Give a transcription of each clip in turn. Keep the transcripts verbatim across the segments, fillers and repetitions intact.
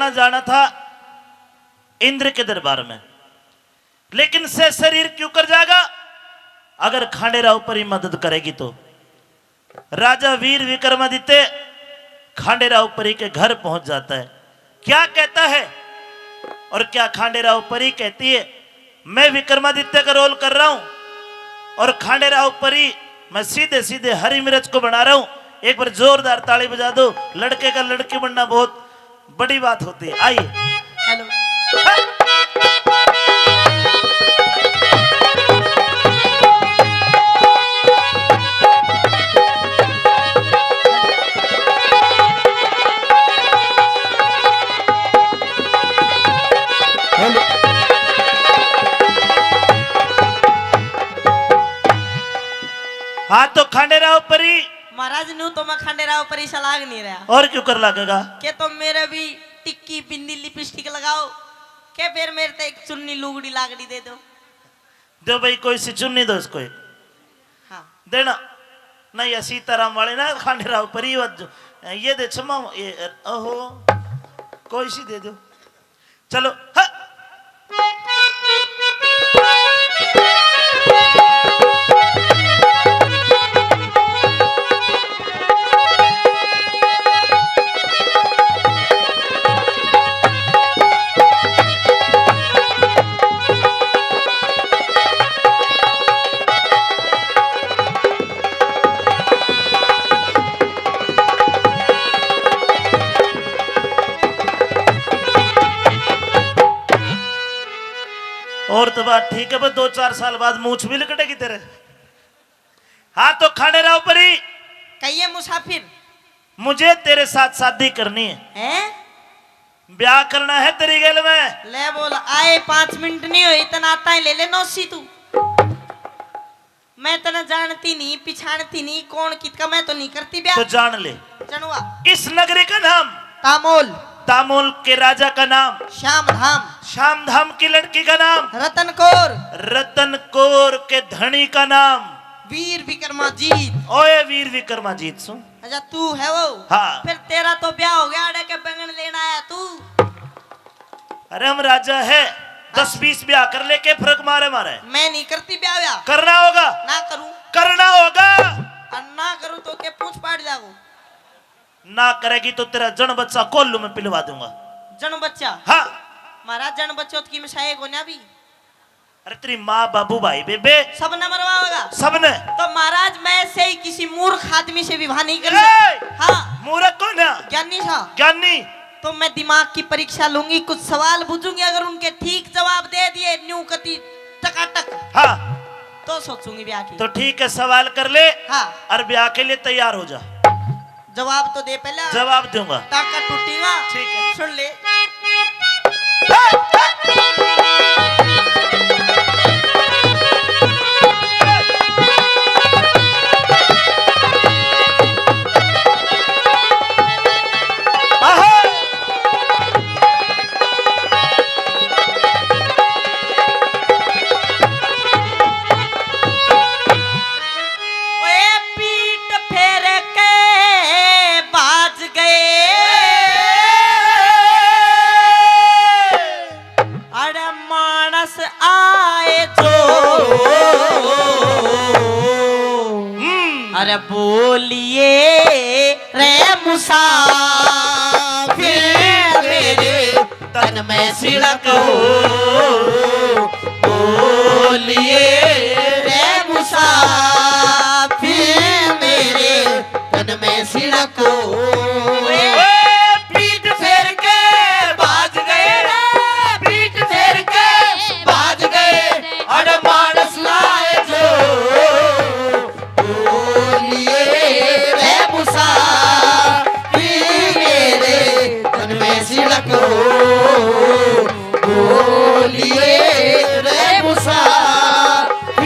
जाना था इंद्र के दरबार में, लेकिन सशरीर क्यों कर जाएगा? अगर खांडेराव परी मदद करेगी तो। राजा वीर विक्रमादित्य खांडेराव परी के घर पहुंच जाता है। क्या कहता है और क्या खांडेराव परी कहती है, मैं विक्रमादित्य का रोल कर रहा हूं और खांडेराव परी मैं सीधे सीधे हरी मिर्च को बना रहा हूं। एक बार जोरदार ताली बजा दो। लड़के का लड़की बनना बहुत बड़ी बात होती है। आइए। हेलो। हेलो। हाँ तो खांडेराव परी। महाराज, न्यू तो मैं खांडेराव परी सा लाग नहीं रहा। और क्यों कर लागेगा? के तो मेरे भी टिक्की, बिंदी, लिपस्टिक लगाओ, के फिर मेरे ते एक चुन्नी लुगड़ी लागड़ी दे दो। दो भाई, कोई सी चुन्नी दो इसको एक। हाँ। देना। नहीं, या सीताराम वाले ना खांडेराव परी वज-, ये दे छमा, ये, ओहो, कोई सी दे दो। चलो, हाँ। और तो बात ठीक है, पर दो चार साल बाद मूछ भी लिकटेगी तेरे। हाँ, तो खांडेराव परी। कहिए मुसाफिर। मुझे तेरे साथ शादी करनी है। हैं? ब्याह करना है तेरी गेल में। ले बोल, आए पाँच मिनट नहीं हुए, इतना आता है, ले ले नौसी तू। मैं तने जानती नहीं, पिछाणती नहीं, कौन कितका, मैं तो नहीं करती ब्याह। तो जान ले। चनवा। इस नगरी का नाम। तामोल। तामोल के राजा का नाम। श्याम धाम। श्याम धाम की लड़की का नाम। रतन कौर। रतन कौर के धनी का नाम। वीर विक्रमाजीत। ओए वीर विक्रमाजीत सु। अच्छा, तू है वो? हाँ। फिर तेरा तो ब्याह हो गया, अड़े के बैंगन लेना आया तू। अरे हम राजा है, दस बीस ब्याह कर ले, के फर्क मारे मारे? मैं नहीं करती ब्याह व्याह। करना होगा। ना करूं। करना होगा। और ना करूं तो के पूछ पाट जागो? ना करेगी तो तेरा जन बच्चा कोल्लू में पिलवा दूंगा। जन बच्चा? हाँ। महाराज, जन बच्चो तो की मिसाए को ना भी। अरे तेरी माँ, बाबू, भाई, बेबे। सबने मरवाओगा? सबने। तो महाराज, मैं ऐसे ही किसी मूर्ख आदमी से विवाह नहीं कर ए! सकता। हाँ। मूर्ख कौन है? ज्ञानी था। ज्ञानी। तो मैं दिमाग की परीक्षा लूंगी, कुछ सवाल पूछूंगी, अगर उनके ठीक जवाब दे दिए, न्यू कती टकाटक, हाँ। तो सोचूंगी ब्याह की। तो ठीक है, सवाल कर ले। हाँ। और ब्याह के लिए तैयार हो जा। जवाब तो दे पहले। जवाब दूंगा। टाका टूटेगा। ठीक है। सुन ले। आहा। ओए पीठ फेर के बाज गए, अरे मानस आए जो, हम्म। अरे बोलिए रे मुसाफिर मेरे, तन में सिड़क हो, बोलिए रे मुसाफिर मेरे, तन में सिड़क हो। ए, पीठ फेर के भाज गए रे, पीठ फेर के भाज गए, अरे मानस लाए जो, बोलिए रे मुसाफिर मेरे, तन में सिड़क हो। बोलिए रे मुसाफिर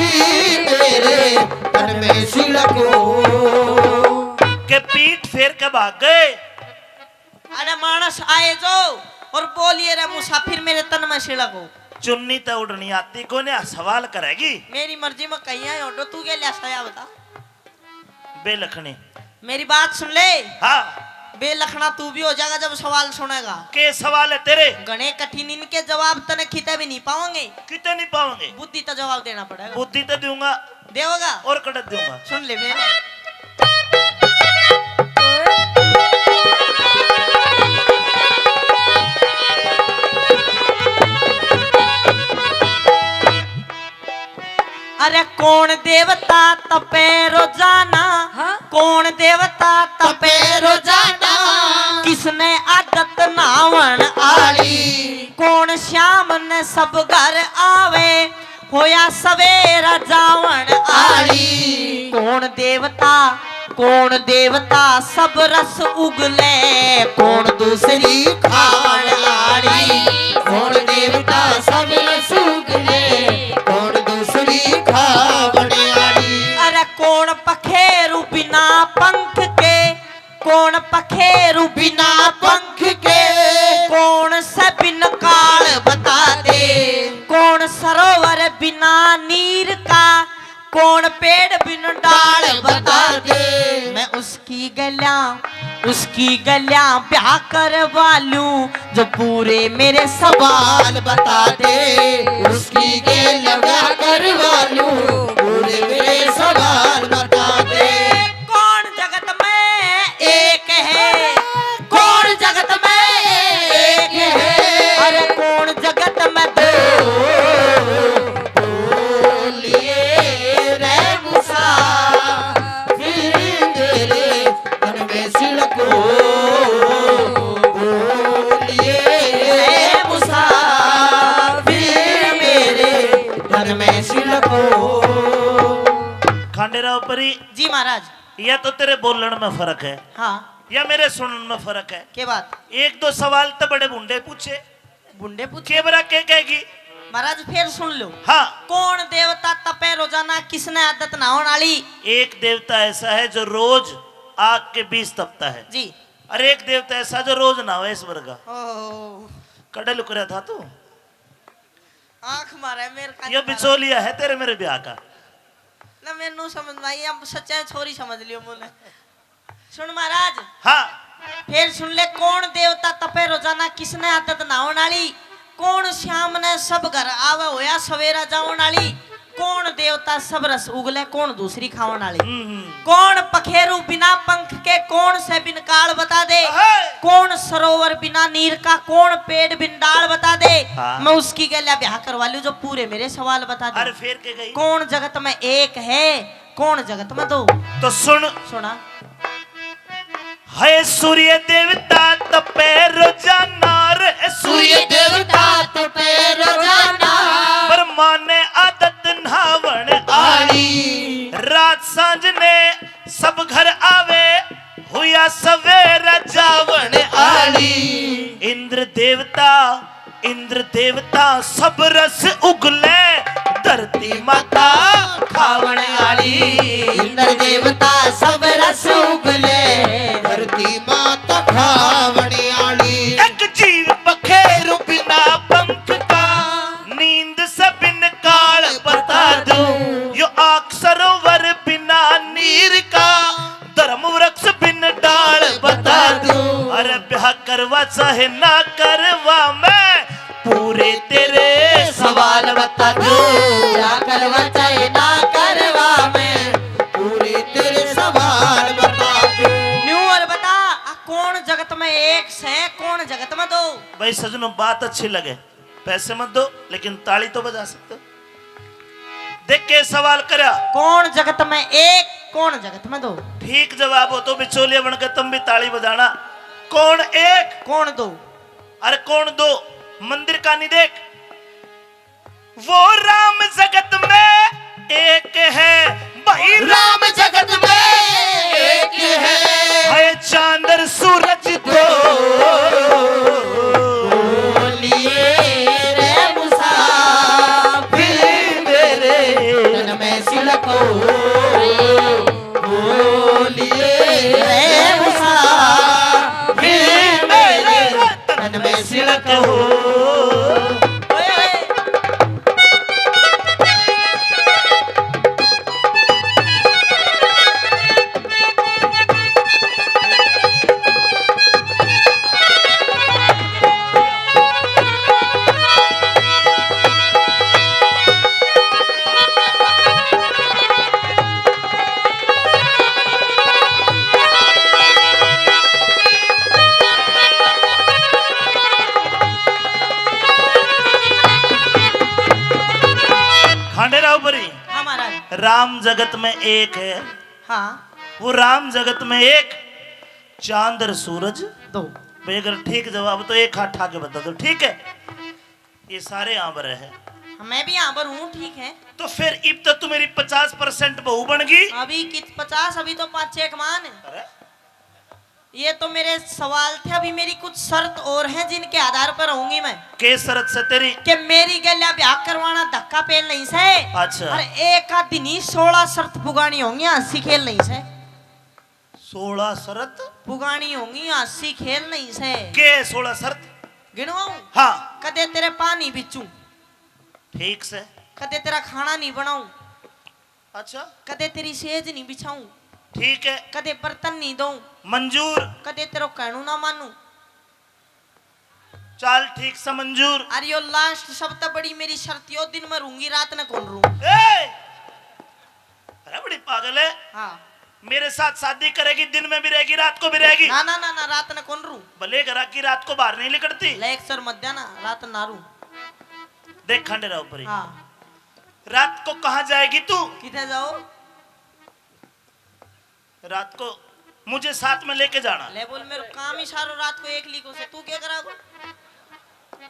मेरे, तन में सिड़क हो। के पीठ फेर के भाग गए। अरे मानस आए जो और बोलिए रे मुसाफिर मेरे, तन में सिड़क हो। चुन्नी तो उड़नी आती कोने, सवाल करेगी। मेरी मर्जी में कहीं आए ओडो, तू के लिया सया बता। बेलखनी। मेरी बात सुन ले। हाँ। बेलखना तू भी हो जाएगा जब सवाल सुनेगा। के सवाल है तेरे? घणे कठिन, इनके जवाब तने किते भी नहीं पावांगे। किते नहीं पावांगे? बुद्धि तो जवाब देना पड़ेगा। बुद्धि तो दूंगा। देवगा? और कटत दूंगा। सुन ले मेरे। अरे कौन देवता तपे रोजाना? हाँ? कौन देवता तपे रोजाना? किसने आदत नहावण आली? कौन शाम ने सब घर आवे, होया सवेरा जावण आली? कौन देवता, कौन देवता सब रस उगले, कौन दूसरी खावण आली? कौन देवता सब रस उगले, कौन दूसरी खावण आली? अरे कौन पखेरु बिना पंख के, कौन पखेरु बिना पंख के, कौन से बिन काल बता दे? कौन सरोवर बिना नीर का, कौन पेड़ बिन डाल बता दे? मैं उसकी गल्या, उसकी गल्या ब्याह करवा लूं, जो पूरे मेरे सवाल बता दे। उसकी गल्या ब्याह करवा लूं, पूरे मेरे सवाल बता दे। कौन जगत में एक है? कौन जगत में एक है? अरे कौन जगत में दो? बोलिए रे मुसाफिर मेरे तन में सिलको। बोलिए रे मुसाफिर मेरे तन में सिलको। खांडेराव परी। जी महाराज। या तो तेरे बोलण में फर्क है, हाँ। या मेरे सुनण में फर्क है। के बात? एक दो सवाल तो बड़े भुंडे पूछे। भुंडे पूछे? के बरा के कहेगी? महाराज, फिर सुन लो। हाँ। कौन देवता तपे रोजाना, किसने आदत नहावण आली? एक देवता ऐसा है जो रोज आग के बीच तपता है। जी। और एक देवता ऐसा जो रोज नहावे इस वर्गा। ओह। कड़े लुक रहा था तू? आंख मारे मेरे का ये निकाला। बिचौलिया है तेरे मेरे ब्याह का। ना, मैनू समझ में आई, अब सच्चा छोरी समझ लियो मुने। सुन महाराज। हाँ। फिर सुन ले, कौन देवता तपे रोजाना, किसने आदत नहावण आली? कौन श्याम ने सब घर आवे, होया सवेरा जावण आली? कौन देवता सब रस उगले, कौन दूसरी खावण आली? हम्म, हम्म। कौन पखेरु बिना पंख के, कौन से बिन काल बता दे? अहे। कौन सरोवर बिना नीर का, कौन पेड़ बिन डाल बता दे? हाँ। मैं उसकी गैल्या ब्याह करवा लूं, जो पूरे मेरे सवाल बता दे। अरे, फिर के गई? कौन जगत में एक है, कौन जगत में दो? तो सुन। सुना। है सूर्य देवता तपे रोजाना रे, सूर्य देवता तपे रोजाना। ब्रह्मा ने आदत नहावण आली। रात सांझ ने सब घर आवे, हुया सवेरा जावण आली। इंद्र देवता, इंद्र देवता सब रस उगले, धरती माता खावण आली। इंद्र देवता सब रस उगले, धरती माता खावण आली। एक जीव पखेरु बिना पंख का, नींद से बिन काल बता दूं। यो आख सरोवर बिना नीर का, धर्म वृक्ष बिन डाल बता दूं। अरे ब्याह करवा चाहे ना करवा, मैं पूरे तेरे सवाल बता दूं। ब्याह करवा चाहे ना करवा, मैं पूरे तेरे सवाल बता दूं। न्यू और बता, आ कौन जगत में एक से, कौन जगत में दो? भाई सजनों, बात अच्छी लगे, पैसे मत दो, लेकिन ताली तो बजा सकते हो। देख के सवाल करया। कौन जगत में एक, कौन जगत में दो? ठीक जवाब हो तो बिचौलिया बन के तुम भी ताली बजाना। कौन एक? कौन दो? अरे कौन दो? मंदिर का नहीं देख, वो राम जगत में एक है भाई, राम जगत में एक है। है चांद और सूरज दो। बोलिए रे मुसाफिर मेरे तन में सिलको। बोलिए रे मुसाफिर मेरे तन में सिलको। राम जगत में एक है। हाँ। वो राम जगत में एक, चांद और सूरज दो। भाई, अगर ठीक जवाब तो एक हाथ उठा के बता दो, ठीक है? ये सारे आंबर है। मैं भी आंबर हूँ, ठीक है। तो फिर इब तो तू मेरी पचास परसेंट बहू बन गई। अभी कित पचास, अभी तो पाँच छह कमान है। अरे, ये तो मेरे सवाल थे, अभी मेरी कुछ शर्त और हैं जिनके आधार पर रहूंगी मैं। के शर्त से तेरी? कि मेरी गैल्या ब्याह करवाना धक्का पेल नहीं से। अच्छा। और एक आध नहीं, सोलह शर्त पुगानी होंगी, हंसी खेल नहीं से। सोलह शर्त? पुगानी होंगी, हंसी खेल नहीं से। के सोलह शर्त? गिनवाऊं? हाँ। कदे तेरे पानी बिचूं। ठीक से। कदे तेरा खाना नहीं बनाऊं। अच्छा। कदे तेरी सेज नहीं बिछाऊं। ठीक है। कदे बर्तन नहीं धोऊं। मंजूर। कदे तेरो कहनू ना मानूं। चल, ठीक से मंजूर। अरे यो लास्ट, सबसे बड़ी मेरी शर्त, यो दिन में रूंगी, रात ने कौन रू? ए! अरे, बड़ी पागल है। हाँ। मेरे साथ शादी करेगी, दिन में भी रहेगी, रात को भी रहेगी। ना, ना, ना, ना, रात ने कौन रू? भले घर की रात को बाहर नहीं निकलती। लेक्चर मत देना, रात ना रू। देख खंडेरा ऊपर ही। हाँ। रात को कहाँ जाएगी तू? किथे जाओ? रात को मुझे साथ में लेके जाना। ले बोल, मेरा काम ही सारो रात को एकली को से, तू क्या करागो?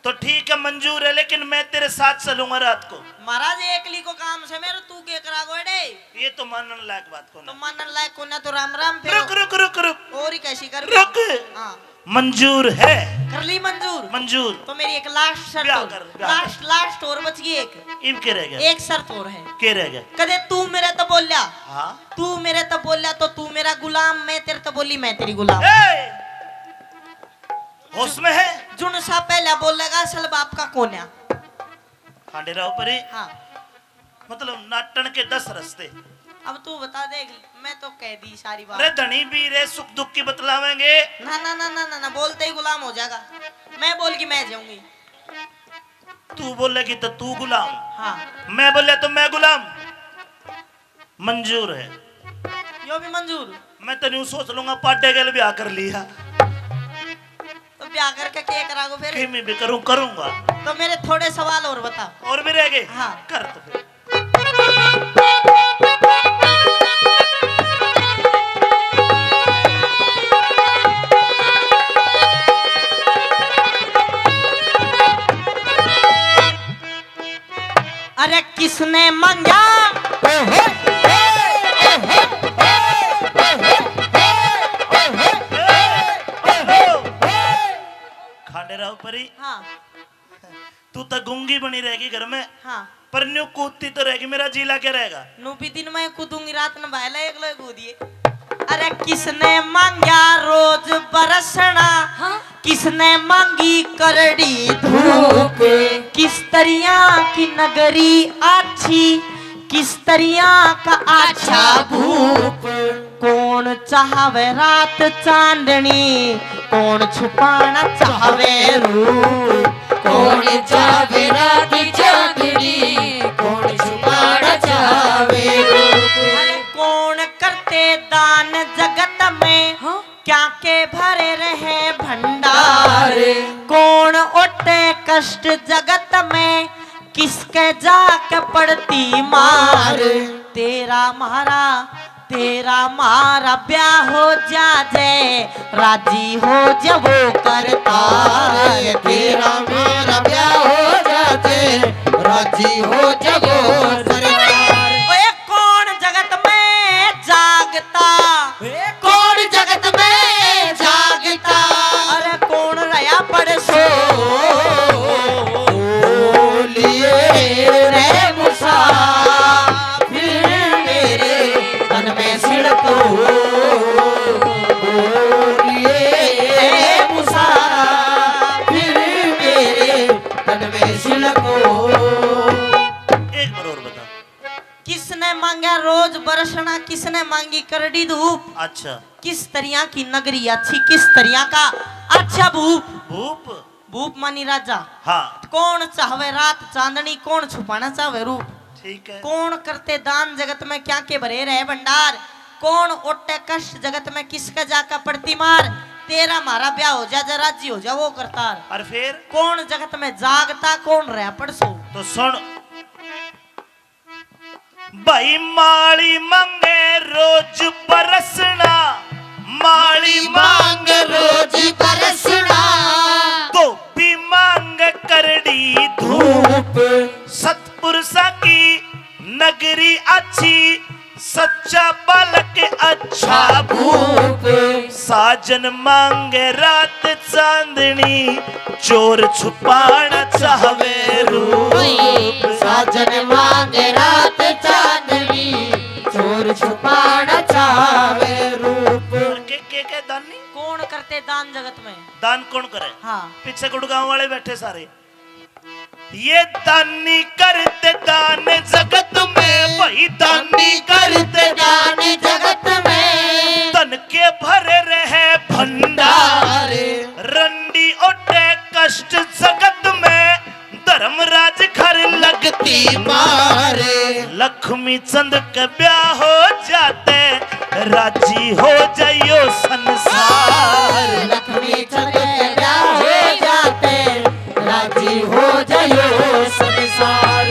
तो ठीक है, मंजूर है, लेकिन मैं तेरे साथ चलूंगा रात को। महाराज, एकली को काम से मेरा, तू क्या करागो एडे? ये तो मानन लायक बात को तो ना। मानन लायक को ना तो राम राम फिर। रुक, रुक, रुक, रुक। और ही कैसी कर रुक। हाँ। मंजूर है। कर ली मंजूर? मंजूर। तो मेरी एक लास्ट शर्त ब्याह और, कर, ब्याह कर। लास्ट, लास्ट और बच गई एक। इब के रह गया? एक शर्त और है। के रह गया? कदे तू मेरे तो बोल्या, हाँ। तू मेरे तो बोल्या तो तू मेरा गुलाम, मैं तेरे तो बोली मैं तेरी गुलाम। ए! होश में है? जुन सा पहला बोलेगा, असल बाप का कोन्या। खंडेरा ऊपर ही। हाँ। मतलब, नाटन के दस रस्ते। अब तू बता दे, मैं तो कह दी सारी बात। अरे धनी भी रे, सुख दुख की बतलावेंगे। ना, ना, ना, ना, ना, ना, बोलते ही गुलाम हो जाएगा। मैं बोल के मैं जाऊंगी। तू बोलेगी तो तू गुलाम। हाँ। मैं बोले तो मैं गुलाम। मंजूर है। यो भी मंजूर। मैं तो यूं सोच लूंगा, पाडे गेल ब्याह कर लिया। तो ब्याह करके क्या करागो फिर? किमी भी करूं, करूंगा। तो मेरे थोड़े सवाल और बता। और भी रह गए? हाँ। कर तो फिर। अरे किसने मांगा? खांडेराव परी, हाँ। तू तो गूंगी बनी रहेगी घर में, हाँ। पर न्यू कूदती तो रहेगी, मेरा जी लागे रहेगा। नू भी दिन में कूदूंगी, रात में भाईला एकलो ही कूदिए। अरे किसने मांग्या रोज बरसना, हाँ? किसने मांगी करड़ी धूप, किस तरिया की नगरी आछी, किस तरिया का आछा भूप। कौन चाहवे रात चांदनी, कौन छुपाना चाहवे रूप। कौन चाहवे रात चांदनी, कौन छुपाना चाहवे रूप। अरे कौन करते दान जगत में, हाँ? क्या के भरे रहे भंडार। कौन ओटे कष्ट जगत में, किसके जाके पड़ती मार। तेरा म्हारा, तेरा म्हारा ब्याह हो जाजे, राजी हो जब वो करतार। तेरा म्हारा ब्याह हो जाजे, राजी हो जब वो सरकार। ओए कौन जगत में जागता, कौन जगत में जागता। अरे कौन रहा परसो लिए रे मुसाफिर मेरे तन में सिड़को। लिए रे मुसाफिर मेरे तन में सिड़को। एक बार और बता। किसने मांगा रोज बरसना, किसने मांगी करड़ी धूप। अच्छा। किस तरिया की नगरी अच्छी, किस तरिया का अच्छा भूप। भूप। भूप मानी राजा। हाँ। कौन चाहवे रात चांदनी, कौन छुपाना चाहवे रूप। ठीक है। कौन करते दान जगत में, क्या के भरे रहे भंडार। कौन ओटे कष्ट जगत में, किसके जाका पड़ती मार। तेरा म्हारा ब्याह हो जा, जा राजी हो जा वो करतार। और फिर? कौन जगत में जागता, कौन रह पड़सो। तो सुन, भाई माली मांगे रोज बरसना, माली मांग रोज बरसना। धोबी मांग करड़ी धूप। सतपुरुषा की नगरी अच्छी, सच्चा बालक अच्छा भूप। साजन मांगे रात चांदनी, चोर छुपाना चाहवे रूप। साजन मांगे रात चांदनी, चोर छुपाना चाहवे रूप। और के, के, के दानी? कौन करते दान जगत में? दान कौन करे? हाँ। पीछे गुड़गांव वाले बैठे सारे। ये दानी करते दान जगत में, भाई दानी करते दान जगत में। धन के भरे रहे भंडार। भंडार। रंडी ओटे कष्ट जगत में, धर्मराज घर लगती मार। लक्ष्मी चंद के ब्याह हो जाते, राजी हो जाइयो संसार। लक्ष्मी चंद के ब्याह हो जाते, राजी हो जाइयो संसार।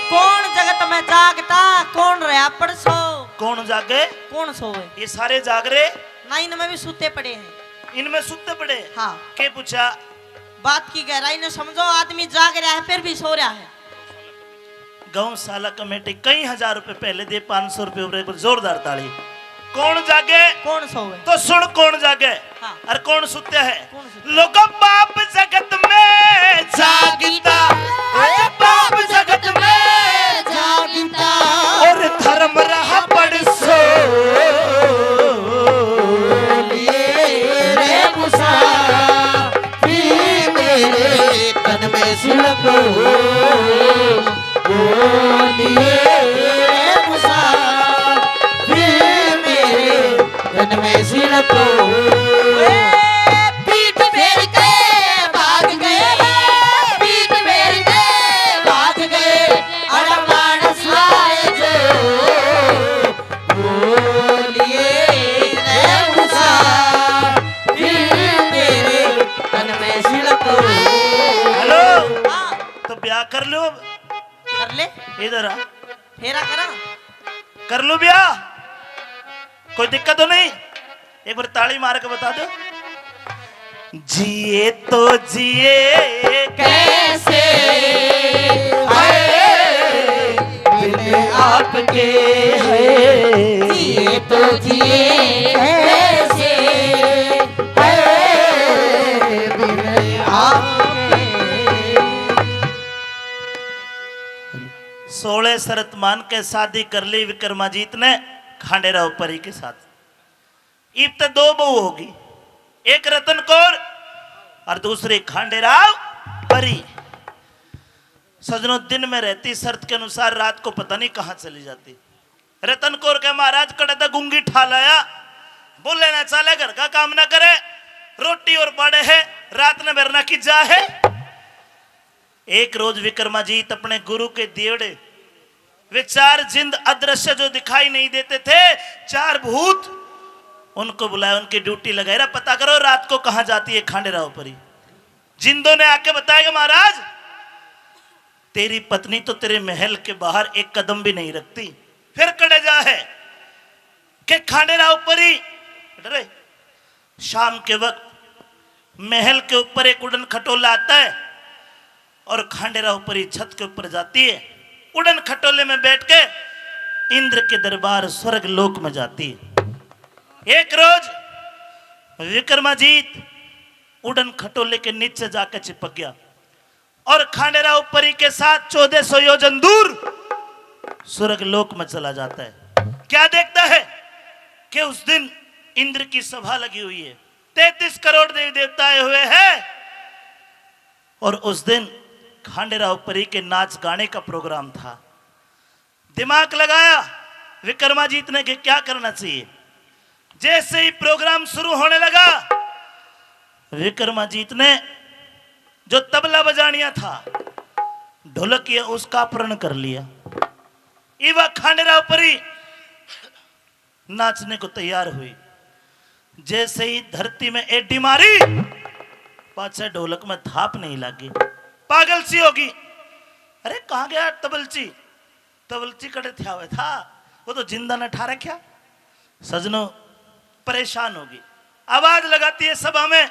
कौन जगत में जागता, कौन रहा पड़सो? कौन जागे? कौन सोवे? ये सारे जाग रहे। ना, इनमें भी सूते पड़े हैं। इनमें सूते पड़े? हाँ। के पूछा? बात की गहराई ने समझो, आदमी जाग रहा है फिर भी सो रहा है। गौशाला कमेटी कई हजार रुपए पहले दे, पाँच सौ रुपए ऊपर, एक बार जोरदार ताली। कौन जागे? कौन सोवे? तो सुन, कौन जागे? हाँ। और कौन सुत्या है? कौन सुत्या? लोगों, पाप जगत में जागता, अरे पाप जगत में जागता, और धर्म रहा पड़सो। लिए रे मुसाफिर मेरे तन में सिलक हो। बोलिए रे मुसाफिर मेरे तन में सिलक हो। ए, पीठ फेर के भाग गए, पीठ फेर के भाग गए, अरे मानस आए जो। बोलिए रे मुसाफिर मेरे तन में सिलक हो। हेलो, हाँ। तो ब्याह कर लो। कर ले। इधर आ। फेरा करा। कर लो ब्याह, कोई दिक्कत तो नहीं? एक बार ताली मार के बता दो। जिए तो जिए कैसे, हाय, बिन आपके है। जिए तो जिए कैसे, हाय, बिन आपके। सोलह शर्त मान के शादी कर ली विक्रमाजीत ने खांडेराव परी के साथ। इब तो दो बहू होगी, एक रतन कौर और दूसरी खांडेराव परी। सजनों, दिन में रहती शर्त के अनुसार रात को पता नहीं कहाँ चली जाती। रतन कौर के महाराज कड़े तक गूंगी ठा लाया, बोले ना चाले, घर का काम ना करे, रोटी और बाड़े है, रात ने बेरना की जा है। एक रोज विक्रमाजीत अपने गुरु के दियोड़े, वे चार जिंद अदृश्य जो दिखाई नहीं देते थे, चार भूत, उनको बुलाया, उनकी ड्यूटी लगाई, "रा पता करो रात को कहाँ जाती है खांडेराव परी।" जिंदों ने आके बताया कि महाराज, तेरी पत्नी तो तेरे महल के बाहर एक कदम भी नहीं रखती, फिर कड़े जा है कि खांडेराव परी डरे। शाम के वक्त महल के ऊपर एक उड़न खटोला आता है और खांडेराव परी छत के ऊपर जाती है। उड़न खटोले में बैठ के इंद्र के दरबार स्वर्ग लोक में जाती है। एक रोज विक्रमाजीत उड़न खटोले के नीचे जाकर चिपक गया और खांडेराव परी के साथ चौदह सौ योजन दूर स्वर्ग लोक में चला जाता है। क्या देखता है कि उस दिन इंद्र की सभा लगी हुई है, तैंतीस करोड़ देवी देवता आए हुए हैं और उस दिन खांडेराव परी के नाच गाने का प्रोग्राम था। दिमाग लगाया विक्रमाजीत ने कि क्या करना चाहिए। जैसे ही प्रोग्राम शुरू होने लगा, विक्रमाजीत ने जो तबला बजानिया था, ढोलकिया, उसका अपहरण कर लिया। इवा खांडेराव परी नाचने को तैयार हुई। जैसे ही धरती में एडी मारी, पाछे ढोलक में थाप नहीं लगी, पागल सी होगी। अरे, कहाँ गया तबलची? तबलची कड़े थे आवे था, वो तो जिंदा ने ठा रख्या। सजनो, परेशान होगी, आवाज लगाती है सभा में,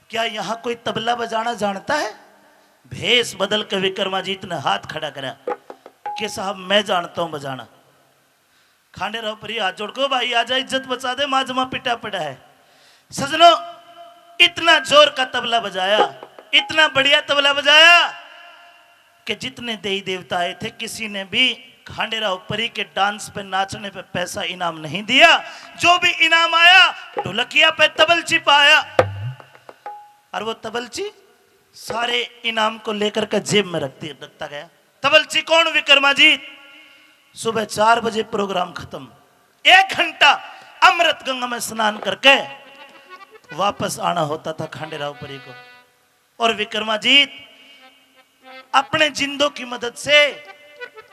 क्या यहाँ कोई तबला बजाना जानता है? भेष बदल के विक्रमाजीत ने हाथ खड़ा करा कि साहब, मैं जानता हूं बजाना। खांडेराव परी हाथ जोड़ के, भाई आजा, इज्जत बचा दे, माजमा पिटा पड़ा है। सजनो, इतना जोर का तबला बजाया, इतना बढ़िया तबला बजाया कि जितने देवी देवता आए थे, किसी ने भी खांडेराव परी के डांस पे, नाचने पे पैसा इनाम नहीं दिया। जो भी इनाम आया, ढोलकिया पे, तबलची पे आया। और वो तबलची सारे इनाम को लेकर के जेब में रखती रखता गया। तबलची कौन? विक्रमाजीत। सुबह चार बजे प्रोग्राम खत्म, एक घंटा अमृत गंगा में स्नान करके वापस आना होता था खांडेराव परी को। और विक्रमाजीत अपने जिंदों की मदद से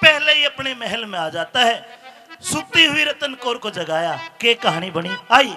पहले ही अपने महल में आ जाता है। सुती हुई रतन कौर को जगाया, के कहानी बनी आई।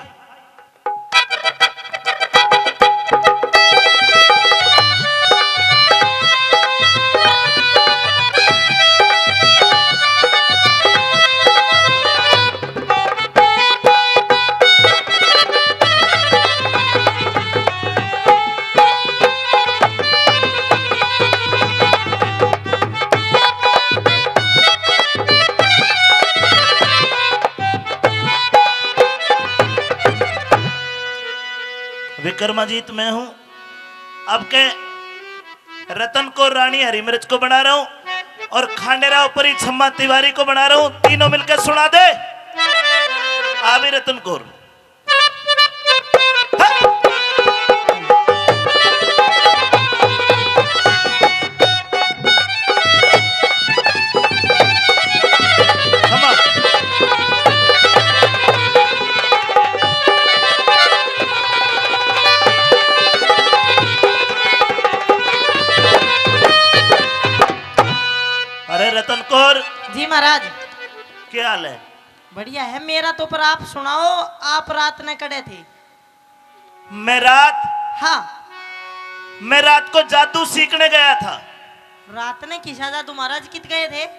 विक्रमाजीत मैं हूं, अब के रतन कौर रानी हरिमिर्च को बना रहा हूं और खांडेराव परी छम्मा तिवारी को बना रहा हूं। तीनों मिलकर सुना दे। आ भी रतन कौर। अरे रतन कौर। जी महाराज। क्या हाल है? बढ़िया है मेरा तो, पर आप सुनाओ, आप रात ने कड़े थे? मैं रात? हाँ। मैं रात को जादू सीखने गया था। रात ने किसा जादू महाराज, कित गए थे?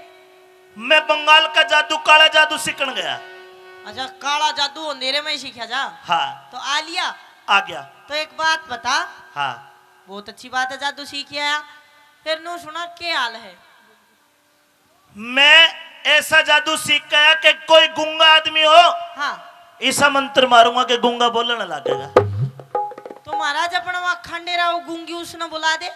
मैं बंगाल का जादू, काला जादू सीखने गया। अच्छा, काला जादू अंधेरे में ही सीखा जा? हाँ। तो आ लिया? आ गया। तो एक बात बता। हाँ। बहुत अच्छी बात है, जादू सीख आया। फिर नू सुना, के हाल है? मैं ऐसा जादू सीख के आया कि कोई गूंगा आदमी हो, हाँ। ऐसा मंत्र मारूंगा कि गूंगा बोलने लगेगा। तो महाराज, अपना वहाँ खांडेराव गूंगी, उसने बुला दे।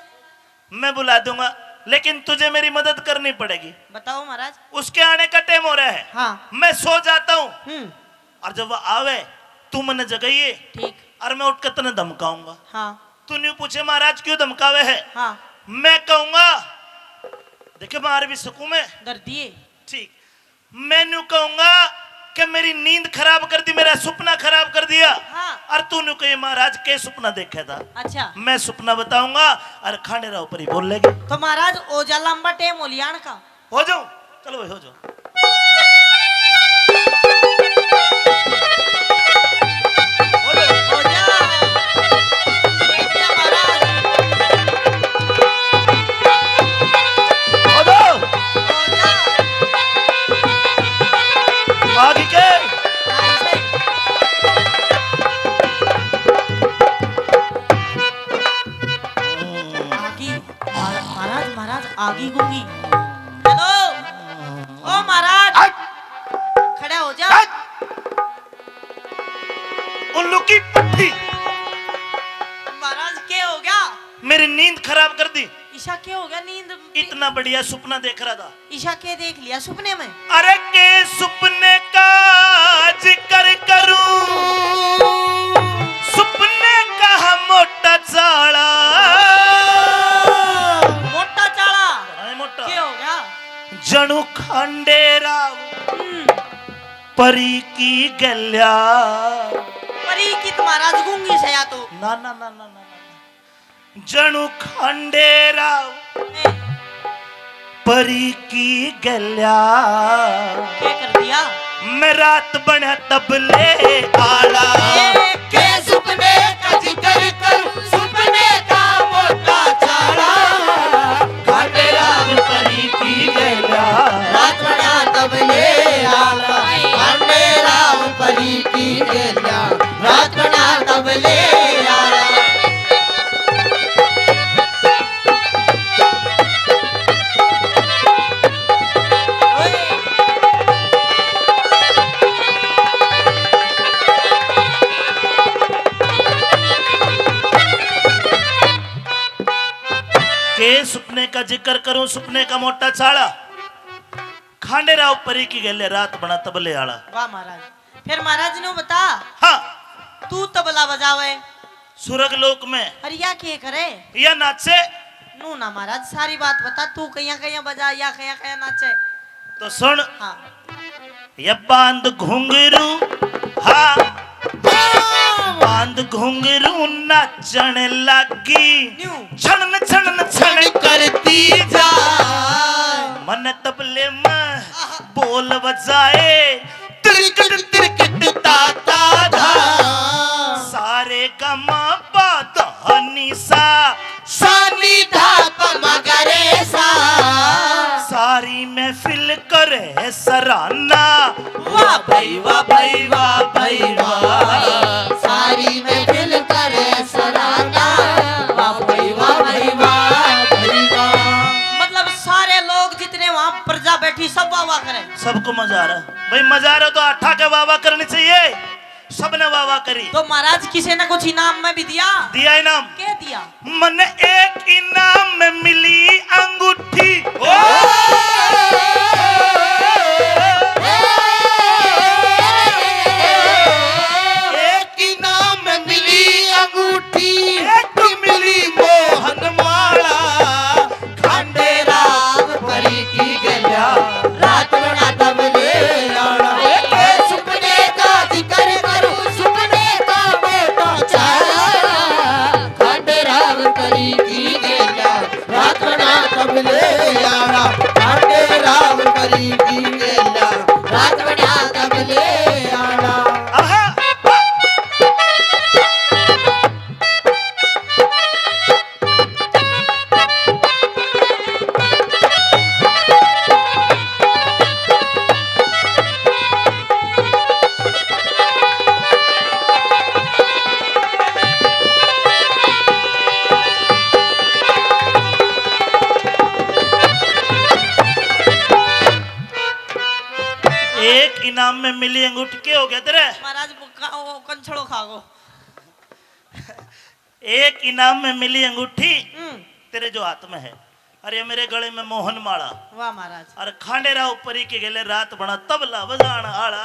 मैं बुला दूंगा, लेकिन तुझे मेरी मदद करनी पड़ेगी। बताओ महाराज। उसके आने का टाइम हो रहा है। हाँ। मैं सो जाता हूँ। हम्म। और जब वो आवे, तू मन्ने जगाइए। ठीक। और मैं उठ के तन्ने धमकाऊंगा। हाँ। तू न्यू पूछे, "महाराज क्यों धमकावे है?" हाँ। मैं कहूंगा, देखे, मार भी सकूं मैं। डर दिए। ठीक। मैं न्यू कहूंगा कि मेरी नींद खराब कर दी, मेरा सपना खराब कर दिया। हाँ। और तू न्यू कहे, "महाराज के सपना देखे था?" अच्छा। मैं सपना बताऊंगा और खांडेराव परी बोलेगी। तो महाराज, ओ जा, लंबा टाइम हो लिया का। हो जाओ, चलो भाई, हो जाओ। हो जाओ। हो जा। देख लिया महाराज। हो जाओ। हो जा। आगे के। हाँ, ऐसे ही। आगे। महाराज, महाराज, महाराज, आगी गूंगी। चलो। ओ महाराज। हट। खड़ा हो जा। हट। उल्लू की पट्टी। महाराज, के हो गया? मेरी नींद खराब कर दी। ईशा, के हो गया? नींद इतना बढ़िया सपना देख रहा था। ईशा, के देख लिया सपने में? अरे के सपने का जिक्र करूं, सपने का मोटा चाला। मोटा चाला? हाँ, मोटा। के हो गया? जणु खांडेराव हम्म। परी की गल्या। परी की तो महाराज गूंगी से या तो। ना, ना, ना, ना, ना, ना। जणु खांडेराव परी की गल्या। क्या कर दिया? मैं रात बण्या तबले आला। ए, के सुपने का जिक्र करूं, सुपने का मोटा चाला। खांडेराव परी की गल्या। ए सुपने का जिक्र करूं, सुपने का मोटा चाला, खांडे राव परी की गेले रात बना तबले आला। वाह महाराज। फिर महाराज ने बता, हाँ। तू तबला बजावे सुरग लोक में। अरे या के करे? या नाचे। नू ना महाराज, सारी बात बता, तू कहिया कहिया बजा, या कहिया कहिया नाचे? तो सुन। हाँ। ये बांध घुंघरू, हाँ, बांध घुंघरू नाचण लागी। न्यू। छन छन छन करती जा। मन तबले में बोल बजाए, तिरकट तिरकट ताता धा। सारे गमा पा धा नी सा, सानी धा प म ग रे सा। सारी महफिल करे सराहना। वाह भाई वाह भाई वाह भाई वाह। सारी महफिल करे सराहना। वाह भाई वाह भाई वाह भाई वाह। मतलब सारे लोग जितने वहां प्रजा बैठी सब वाह वाह करें। सबको मजा आ रहा भाई, मजा आ रहा तो आठा के वाह वाह करनी चाहिए। सबने वाह वाह करी। तो महाराज किसी ने कुछ इनाम में भी दिया? दिया इनाम। क्या दिया? मन एक इनाम में मिली अंगूठी। ओ! एक इनाम में मिली अंगूठी, एक मिली मोहन माला। खांडे राव परी की गेल्या, रात बना तबले आला। ए सुपने का जिक्र करूं, सुपने का मोटा चाला। खांडे राव परी की गेल्या, रात बना तबले आला। खांडे राव परी की गेल्या, रात बना तबले आला। आहा। एक इनाम में मिली अंगूठी, के हो गया तेरे? महाराज, वो का-, वो कंछड़ो खा गो। एक इनाम में मिली अंगूठी हम्म। तेरे जो हाथ में है, और ये मेरे गले में मोहन माला। वाह महाराज। और खांडे राव परी के गेले रात बना तबला बजान आला।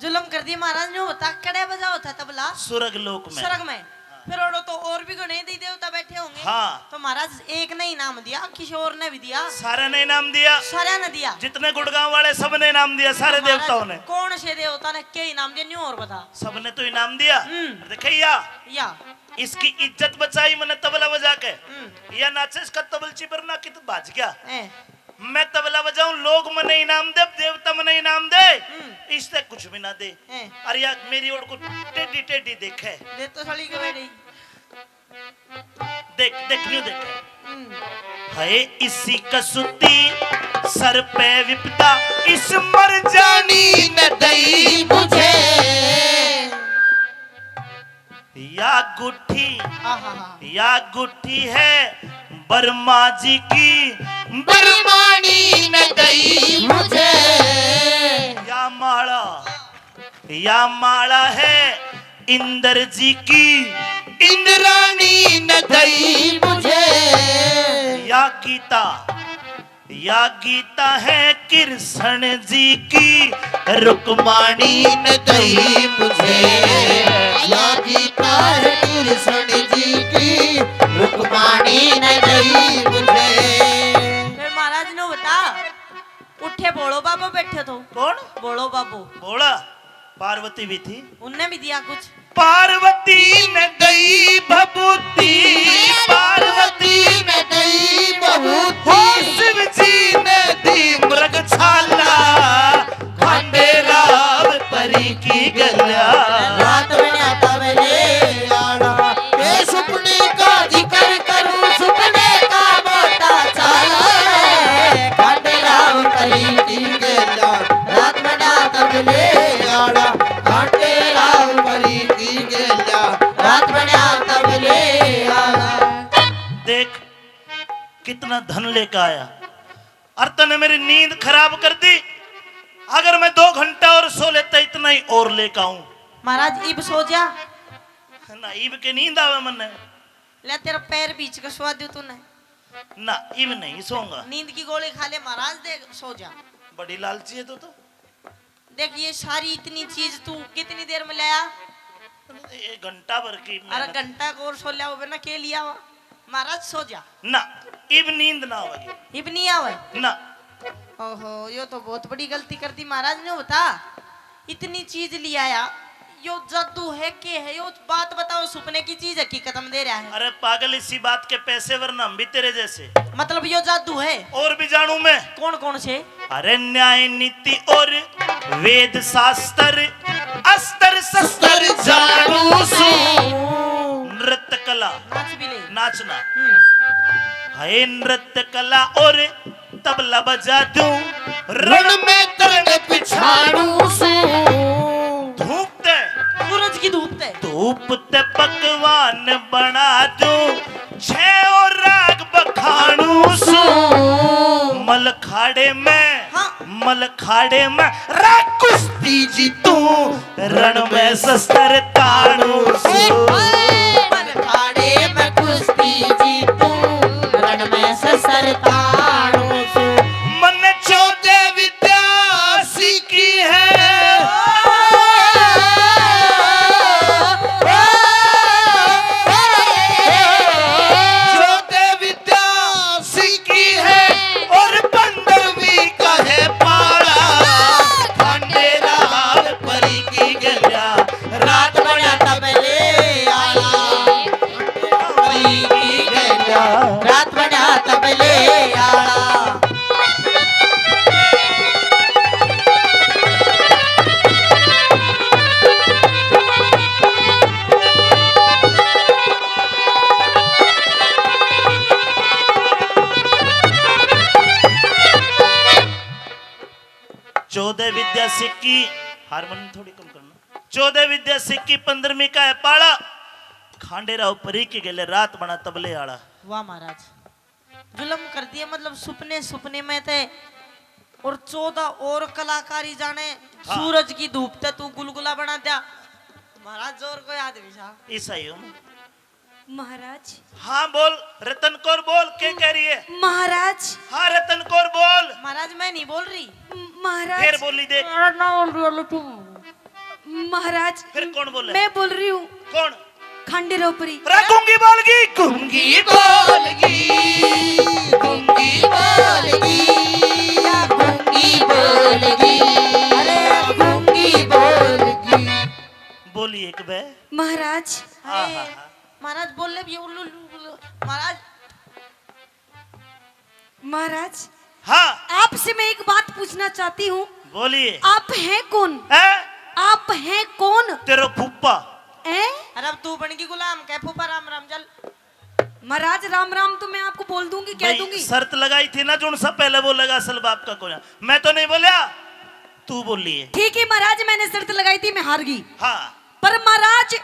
जुलम कर दी महाराज, न्यू होता कड़े बजाओ था तबला। स्वर्ग लोक में। स्वर्ग में। हाँ। फिर ओड़ो तो और भी घणे दी देवता बैठे होंगे। हाँ। तो महाराज एक ने इनाम दिया, किसी और ने भी दिया? सारे ने इनाम दिया। सारे ने दिया। जितने गुड़गांव वाले सब ने इनाम दिया, सारे तो महाराज देवताओं ने। कौन से देवता ने क्या इनाम दिया, न्यू और बता। सबने तो इनाम दिया। हम्म। देखे या? या। इसकी इज्जत बचाई मैंने तबला बजा के। हम्म। या नाचे इसका तबलची पर ना कित भाज गया। ए। मैं तबला बजाऊं, लोग मने इनाम दे, देवता मने इनाम दे, हम्म। इससे कुछ भी ना दे। ए। अरे यार, मेरी ओर को टेढ़ी टेढ़ी देखे। दे तो साली के बेटी। देख, देख, न्यू देखे। हम्म। है इसी कसूती सर पे विपदा, इस मर जानी न दई मुझे। या गुट्ठी, आहा। या गुट्ठी है बर्मा जी की, बर्मानी न दई मुझे। या माला, या माला है इंद्र जी की, इंद्राणी न दई मुझे। या गीता, या गीता है कृष्ण जी की, रुक्माणी न दई मुझे। या गीता है कृष्ण जी की, रुक्माणी न दई मुझे। फिर महाराज ने बता, उठे भोलो बाबो बैठे तो। कौन? भोलो बाबो। भोला? पार्वती भी थी। उनने भी दिया कुछ। पार्वती ने दई भभूति, पार्वती ने दई भभूति। हो शिव जी ने दी मृग छाला, खांडे राव परी की गल्या। रात बना तबले आला, ए सुपने का जिक्र करूं, सुपने का मोटा चाला। खांडे राव परी की गल्या, रात बना तबले आला। खांडे राव परी की गल्या, रात बना तबले आला। देख, कितना धन लेकर आया, और तने मेरी नींद खराब कर दी। अगर मैं दो घंटा और सो लेता, इतना ही और लेकर आऊं। महाराज, इब सो जा। ना, इब के नींद आवे मन्ने। ले, तेरा पैर बीच का सुआ दूं तूने। ना, इब नहीं सोऊंगा। नींद की गोली खा ले महाराज, देख सो जा। बड़ी लालची है तू तो। देख, ये सारी इतनी चीज तू कितनी देर में लाया? एक घंटा भर की अरे मेहनत। घंटा को और सो लिया होवे ना, के लिया हुआ? महाराज सो जा। ना, इब नींद ना आवेगी। इब नहीं आवे? ना। ओहो, यो तो बहुत बड़ी गलती कर दी महाराज ने। बता, इतनी चीज ले आया, यो जादू है के है? यो बात बताओ, सुपने की चीज हकीकत में दे रहा है? अरे पागल, इसी बात के पैसे वरना हम भी तेरे जैसे। मतलब यो जादू है? और भी जानू मैं। कौन कौन से? अरे न्याय नीति और वेद शास्त्र, अस्त्र शस्त्र जानू सू। नृत्य कला। नाच भी ले। नाचना। हम्म। है नृत्य कला और तबला बजा दूं, रण में तरण पिछाड़ू सू। धूप ते। सूरज की धूप ते। धूप ते पकवान बना दूं, छह और राग बखानू सू। मलखाड़े में, हाँ। मलखाड़े में राग कुश्ती जीतूं, रण में शस्त्र ताणू सू। मलखाड़े में कुश्ती जीतूं, रण में शस्त्र ताणू सू। मन्ने चौदह विद्या सीखी है। चौदह विद्या सीखी है और पंद्रहवीं का है पाला। खंडेराव परी की गैया, रात बना तबले आला। परी की गैया, रात बना तबले आला। चौदह विद्या सीखी, हारमोनियम थोड़ी कम करना। चौदह विद्या सीखी, पंद्रहवीं का है पाला। खांडेराव परी के गेले रात बना तबले आला। वाह महाराज, जुल्म कर दिए, मतलब सुपने, सुपने में थे और चौदह और कलाकारी जाने। हाँ। सूरज की धूप ते तू गुलगुला बना दिया महाराज, जोर कोई आदमी सा। ऐसा ही हूँ। महाराज। हाँ बोल रतन कौर, बोल, के कह रही है? महाराज। हाँ रतन कौर बोल। महाराज मैं नहीं बोल रही। महाराज। फिर बोली दे। महाराज ना बोल रही, बोलो तुम। महाराज। फिर कौन बोले? मैं बोल रही हूँ। कौन? खंडेराव परी। रे गूंगी बोलगी, गूंगी बोलगी, गूंगी बोलगी, या गूंगी बोलगी, अरे गूंगी बोलगी। बोली एक बे। महाराज। आहा। महाराज बोल ले भी, उल्लू, उल्लू, उल्लू। महाराज। महाराज। हाँ। आपसे मैं एक बात पूछना चाहती हूँ। बोलिए। आप हैं कौन? हैं? आप हैं कौन? तेरा फूफा। हैं? अरे अब तू बन गई गुलाम, कह फूफा राम राम चल। महाराज राम राम तो मैं आपको बोल दूंगी, कह भाई, दूंगी। शर्त लगाई थी ना, जो उनसे पहले बोलेगा असल बाप का कोई। मैं तो नहीं बोलिया, तू बोलिए। ठीक है महाराज, मैंने शर्त लगाई थी, मैं हार गई। हाँ। पर महाराज,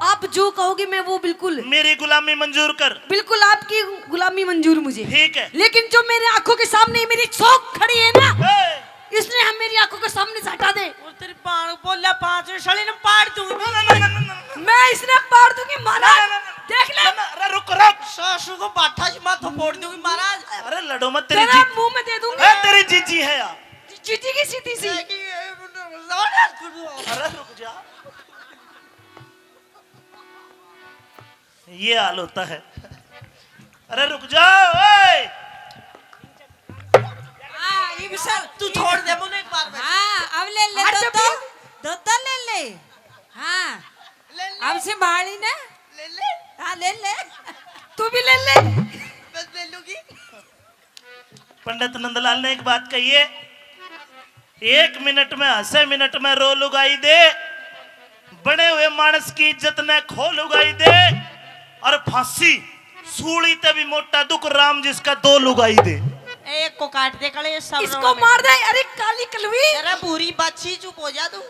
आप जो कहोगे मैं वो बिल्कुल। मेरी गुलामी मंजूर कर। बिल्कुल आपकी गुलामी मंजूर मुझे। ठीक है। लेकिन जो मेरे आंखों के सामने मेरी चौक खड़ी है ना, ए! इसने हम मेरी आंखों के सामने से हटा दे। और तेरी बाण बोला पांच में सड़ी ने पाड़ दूंगी। ना, ना, ना, ना, ना, ना। मैं इसने पाड़ दूंगी महाराज। ना, ना, ना, ना। देख ले। ना, ना, अरे रुक, रुक। सासू को बाठा से माथो फोड़ दूंगी महाराज। अरे लड़ो मत, तेरी तेरा जी-, मुंह में दे दूंगी। अरे तेरी जीजी है यार। जीजी की सीधी सी। अरे रुक जा। ये हाल होता है। अरे रुक जाओ, ओए। हाँ, इब सब तू छोड़ दे मुझे एक बार में। हाँ, अब ले ले, अच्छा, दो, दो, फिर? दो, दो ले ले। हाँ, ले ले। अब संभाली ना। ले ले। हाँ, ले ले। तू भी ले ले। बस ले लूंगी। पंडित नंदलाल ने एक बात कही है, एक मिनट में हंसे, मिनट में रो लुगाई दे, बने हुए मानस की इज्जत ने खो लुगाई दे, और फांसी सूली ते भी मोटा दुख राम जिसका दो लुगाई दे। एक को काट दे कले, सब इसको मार दे। अरे काली कलवी। अरे भूरी बाछी, चुप हो जा तू।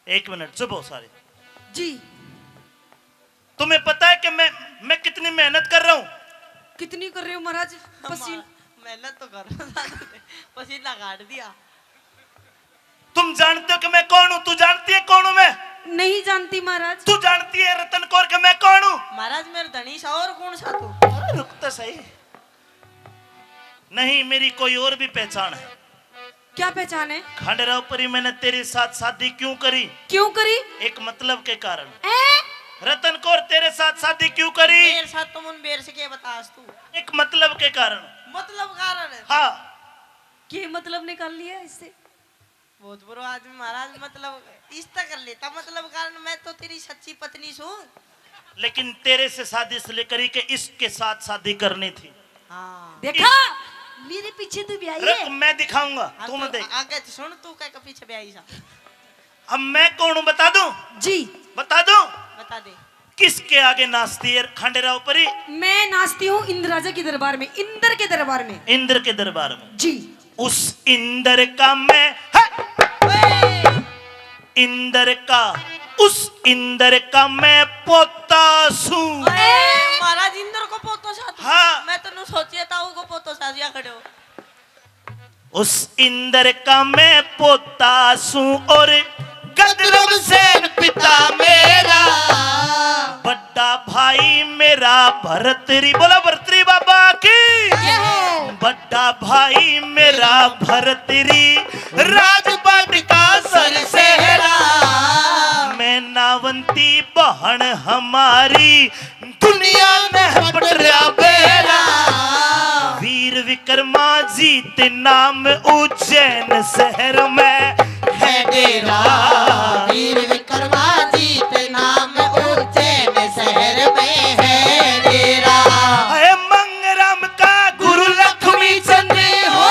एक मिनट, चुप हो सारे। जी। तुम्हें पता है कि मैं, मैं कितनी मेहनत कर रहा हूँ? कितनी कर रहे हो महाराज? पसीन- मेहनत तो कर रहा था, पसीना काट दिया। तुम जानते हो कि मैं कौन हूँ? तू जानती है कौन हूँ मैं? नहीं जानती महाराज। तू जानती है रतन कौर के मैं कौन हूँ? महाराज, मेरे धनी सा और कौन सा तू? अरे रुक तो सही। नहीं, मेरी कोई और भी पहचान है। क्या पहचान है? खंडेराव परी, मैंने तेरे साथ शादी क्यों करी? क्यों करी? एक मतलब के कारण। ए? रतन कौर तेरे साथ शादी क्यों करी? मेरे साथ तो मुन बेर से के बतास तू। एक मतलब के कारण। मतलब कारण? हाँ। के मतलब निकाल लिया इससे? बहुत बुरा आदमी महाराज, मतलब इस तक कर लेता, मतलब कारण मैं तो तेरी सच्ची पत्नी सूं। लेकिन तेरे से शादी इसलिए करी कि इसके साथ शादी करनी थी। हाँ। देखा, मेरे पीछे तू ब्याही रुक, है। मैं दिखाऊंगा, हाँ, तू मत तू देख। आगे तो सुन, तू कह के पीछे ब्याही सा। अब मैं कौन हूँ बता दूं? जी। बता दूं? बता दे। किसके आगे नाचती है खंडेराव परी? मैं नाचती हूँ इंद्र राजा के दरबार में, इंद्र के दरबार में। इंद्र के दरबार में? जी। उस इंद्र का मैं, है! ओए! इंद्र का, उस इंद्र का मैं पोता सूं। ओए, महाराज इंद्र को पोतो सा तू? हाँ। मैं तो नु सोचिए ताऊ को पोतो सा जिया खड़े हो। उस इंद्र का मैं पोता सूं और गद्रम सेन पिता मेरा। बड़ा भाई मेरा भरतरी, बोला भरतरी बाबा की। जय हो। बड़ा भाई मेरा भरतरी, राजपाट का सर सेहरा। मैं नावंती बहन हमारी, दुनिया ने पटरा बेरा। वीर विक्रमा जीत नाम उज्जैन शहर में है डेरा। वीर विक्रमा जीत नाम उज्जैन शहर में है डेरा। है मंगराम का गुरु लक्ष्मी चंद हो।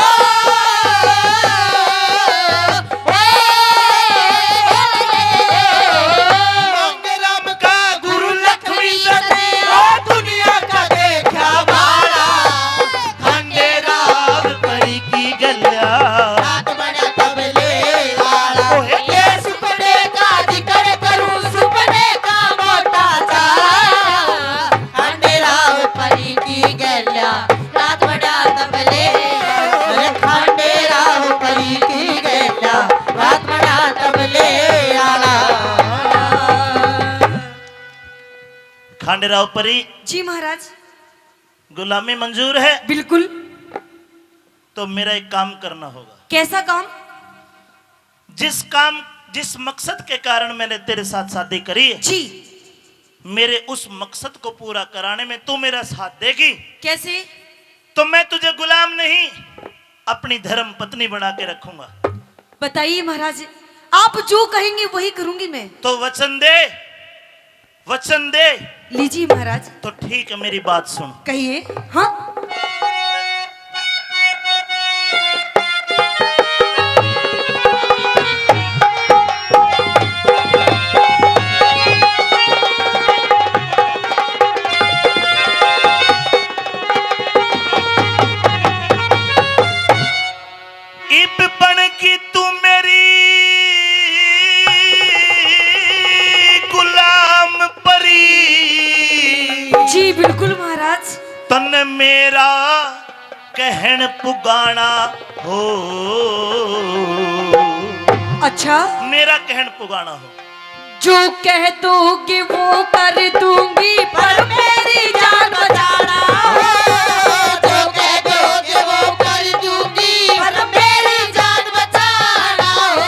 मंगराम का गुरु लक्ष्मी चंद हो, दुनिया का देखा वाला। खंडेराव परी की गल्या। रात बड़ा तबले वाला। ओए। ये सुपने का जिक्र करूं, सुपने का मोटा सा। खंडेराव परी की गल्या, रात बड़ा तबले, अरे खंडेराव परी की गल्या, रात बड़ा तबले आला। खंडेराव परी। जी महाराज। गुलामी मंजूर है? बिल्कुल। तो मेरा एक काम करना होगा। कैसा काम? जिस काम, जिस मकसद के कारण मैंने तेरे साथ शादी करी है, जी। मेरे उस मकसद को पूरा कराने में तू मेरा साथ देगी। कैसे? तो मैं तुझे गुलाम नहीं, अपनी धर्म पत्नी बना के रखूंगा। बताइए महाराज, आप जो कहेंगे वही करूंगी मैं। तो वचन दे। वचन दे। लीजिए महाराज। तो ठीक है, मेरी बात सुन। कहिए। हाँ। इब बन की तू मेरी गुलाम परी। जी बिल्कुल महाराज। तन मेरा कहन पुगाना हो। अच्छा। मेरा कहन पुगाना हो। जो कह दोगे वो कर दूंगी, पर मेरी जान बचाना हो। जो कह दोगे वो कर दूंगी, पर मेरी जान बचाना हो।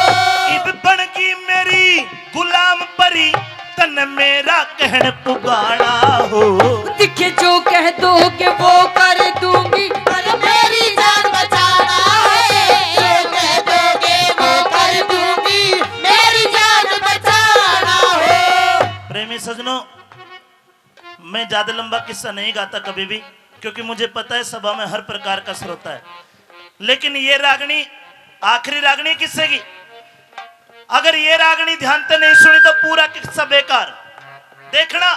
इब बन की मेरी गुलाम परी, तन मेरा कहन पुगाना हो। दिखे जो कह दोगे वो कर दूंगी, पर मेरी जान बचाना है। जो कह दोगे वो कर दूंगी, मेरी जान बचाना हो। प्रेमी सजनों, मैं ज्यादा लंबा किस्सा नहीं गाता कभी भी, क्योंकि मुझे पता है सभा में हर प्रकार का श्रोता है, लेकिन ये रागनी आखिरी रागनी किस्से की। अगर ये रागनी ध्यान से नहीं सुनी तो पूरा किस्सा बेकार। देखना,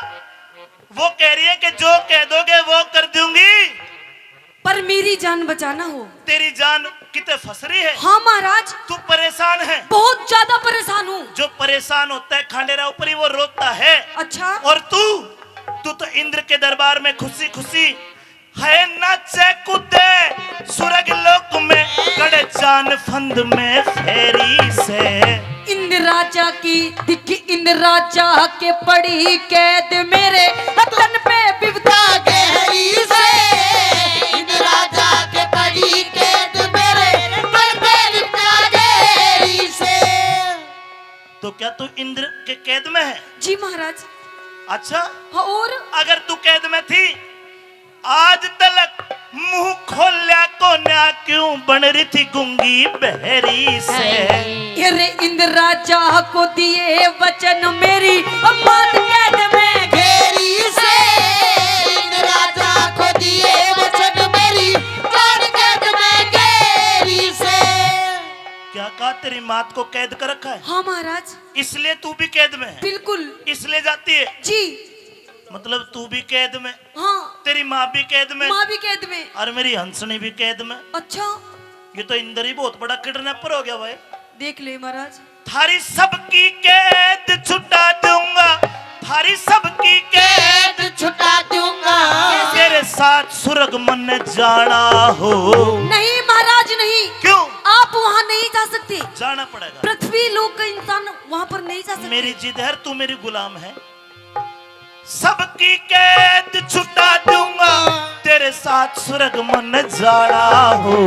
वो कह रही है कि जो कह दोगे वो कर दूंगी, पर मेरी जान बचाना हो। तेरी जान किते फंस रही है। हाँ महाराज। तू परेशान है। बहुत ज्यादा परेशान हूँ। जो परेशान होता है खांडेरा ऊपर ही वो रोता है। अच्छा। और तू, तू तो इंद्र के दरबार में खुशी खुशी है नाचे कूदे सुरग लोक में, कड़े जान फंद में फेरी से। इंद्र राजा की दिखी, इंद्र राजा के पड़ी कैद मेरे तन पे बिपता गहरी से। इंद्र राजा के पड़ी कैद मेरे तन पे बिपता गहरी से। तो क्या तू इंद्र के कैद में है? जी महाराज। अच्छा, हाँ, और? अगर तू कैद में थी, आज तलक मुंह खोल्या कोन्या, क्यों बन रही थी गूंगी बहरी से? अरे इंद्र राजा को दिए वचन मेरी बात कैद में घेरी से। इंद्र राजा को दिए वचन मेरी बात कैद में घेरी से। क्या कहा, तेरी मात को कैद कर रखा है? हाँ महाराज। इसलिए तू भी कैद में है? बिल्कुल। इसलिए जाती है? जी। मतलब तू भी कैद में, हाँ। तेरी माँ भी कैद में, माँ भी कैद में। और मेरी हंसनी भी कैद में। अच्छा। ये तो इंद्र ही बहुत बड़ा किडनैपर हो गया भाई। देख ले महाराज। थारी सबकी कैद छुटा दूंगा, थारी सबकी कैद छुटा दूंगा। तेरे साथ स्वर्ग मन जाना हो। नहीं महाराज, नहीं। क्यों? आप वहाँ नहीं जा सकते। जाना पड़ेगा। पृथ्वी लोक का इंसान वहाँ पर नहीं जा सकते। मेरी जिद है, तू मेरी गुलाम है। सबकी कैद छुटा दूंगा, तेरे साथ स्वर्ग मन जाना हो।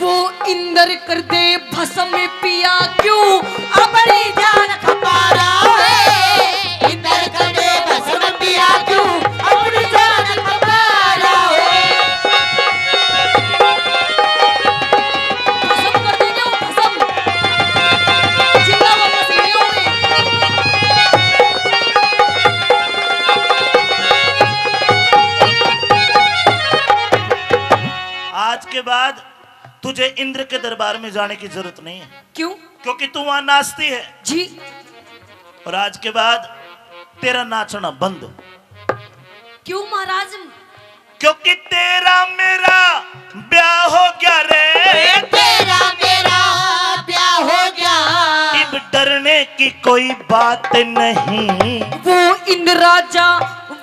वो इंद्र कर दे भस्म पिया क्यों अपनी जान खपा रहा है। इंद्र कर दे भस्म पिया क्यों अपनी जान खपा रहा है। भस्म कर देंगे वो भस्म। जिंदा वापस नहीं होंगे। आज के बाद तुझे इंद्र के दरबार में जाने की जरूरत नहीं है। क्यों? क्योंकि तू वहां नाचती है। जी। और आज के बाद तेरा नाचना बंद। क्यों महाराज? क्योंकि तेरा मेरा ब्याह हो गया रे। तेरा मेरा ब्याह हो गया। इब डरने की कोई बात नहीं। वो इंद्र राजा,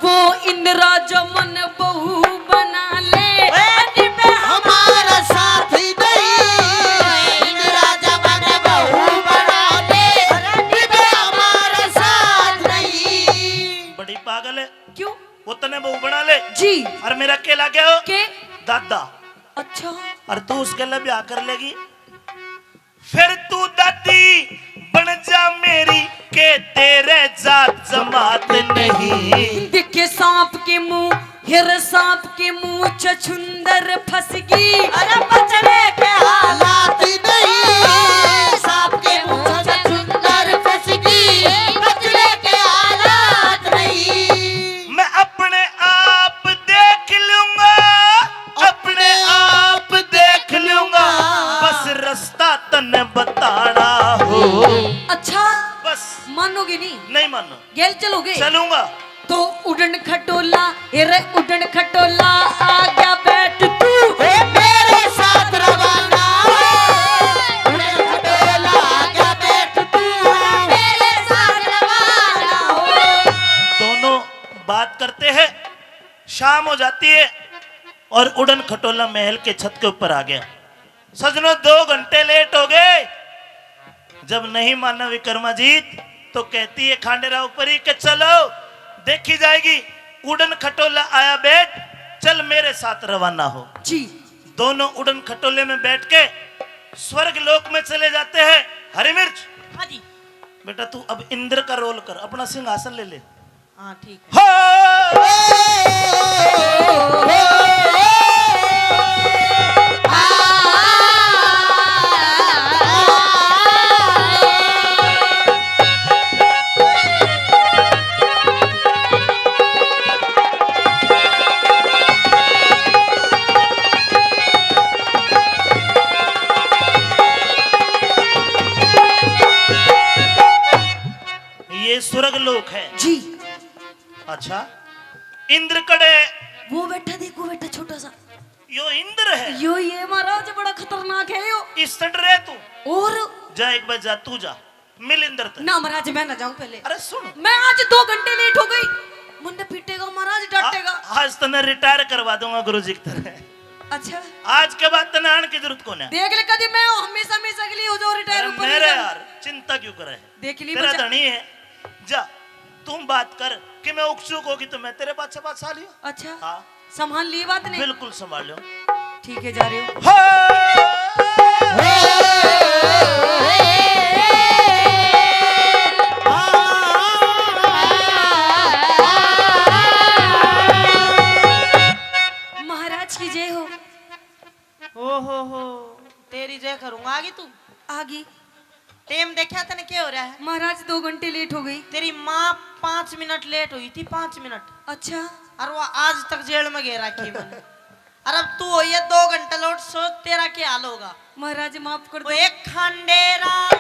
वो इंद्र राजा मन बहू बना ले। ए, इब हमारा साथ ही नहीं। इंद्र राजा मन बहू बना ले। इब हमारा साथ नहीं। बड़ी पागल है। क्यों? वो तने बहू बना ले। जी। और मेरा के लागे हो? के? दादा। अच्छा। और तू उसके लिए ब्याह कर लेगी, फिर तू दादी बन जा मेरी, के तेरे जात जमात नहीं। देखे सांप के मुंह, हेर सांप के मुंह छछुंदर फंस गई। अरे बचने के हालात नहीं, सांप के मुंह छछुंदर फंस गई, बचने के हालात नहीं। मैं अपने आप देख लूंगा, अपने आप देख लूंगा, बस रास्ता तन्ने बताना हो। अच्छा, बस। मानोगे नहीं? नहीं मानो। गेल चलोगे? चलूंगा। तो उड़न खटोला, ए रे उड़न खटोला, आ गया बैठ तू। ए मेरे साथ रवाना हो। उड़न खटोला, आ गया बैठ तू। मेरे साथ रवाना हो। दोनों बात करते हैं, शाम हो जाती है और उड़न खटोला महल के छत के ऊपर आ गया। सजनों, दो घंटे लेट हो गए। जब नहीं माना विक्रमाजीत, तो कहती है खांडेराव परी के चलो, देखी जाएगी। उड़न खटोला आया बैठ, चल मेरे साथ रवाना हो। जी। दोनों उड़न खटोले में बैठ के स्वर्ग लोक में चले जाते हैं। हरी मिर्च, हाँ जी। बेटा, तू अब इंद्र का रोल कर, अपना सिंहासन ले ले। हाँ, ठीक है। हो। ये स्वर्ग लोक है जी। अच्छा, इंद्र कड़े? वो बैठा, देखो बैठा, छोटा सा। यो इंद्र है? यो ये महाराज बड़ा खतरनाक है यो। इस तट रहे तू। और? जा एक बार जा, तू जा, मिल इंद्र तक। ना महाराज, मैं ना जाऊं पहले। अरे सुन। मैं आज दो घंटे लेट हो गई, मुन्ने पीटेगा महाराज, डांटेगा। आ-, आज तन्ने रिटायर करवा दूंगा गुरु जी की तरह। अच्छा। आज के बाद तने आने की जरूरत कोन्या। देख ले, कदी मैं हूँ, हमेशा हमेशा के लिए हो जाओ रिटायर अरे ऊपर मेरे यार, चिंता क्यों करे? देख ली तेरा बचा- धनी है। जा, तुम बात कर कि मैं उकचुक होगी तो मैं तेरे पाछे पाछे आ लियो। अच्छा। हाँ। संभाल ली बात नहीं? बिल्कुल संभाल लो। ठीक है, जा रहे हो। हो। महाराज की जय हो। ओ हो हो, तेरी जय करूंगा। आ गई तू? आ गई। टेम देखा तने के हो रहा है? महाराज, दो घंटे लेट हो गई। तेरी माँ पाँच मिनट लेट हुई थी, पाँच मिनट। अच्छा। और वो आज तक जेल में घेर रखी है मैंने। और अब तू हो ये दो घंटे लेट, सोच तेरा क्या हाल होगा। महाराज, माफ कर दो। एक खांडेरा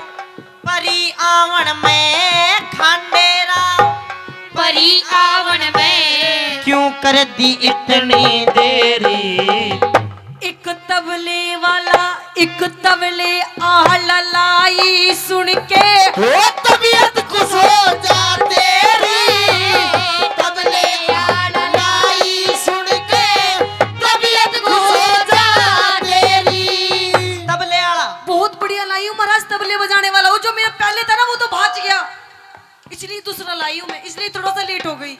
परी आवण में, खांडेरा परी आवण में क्यों कर दी इतनी देरी। एक तबले वाला, एक तबले आला लाई सुन के। ओ तबीयत खुश हो जा तेरी। तबले आला लाई सुन के तबीयत खुश हो जा तेरी। तबले आला। बहुत बढ़िया लाई हूँ महाराज, तबले बजाने वाला। वो जो मेरा पहले था ना, वो तो भाज गया, इसलिए दूसरा लाई हूँ मैं, इसलिए थोड़ा सा लेट हो गई।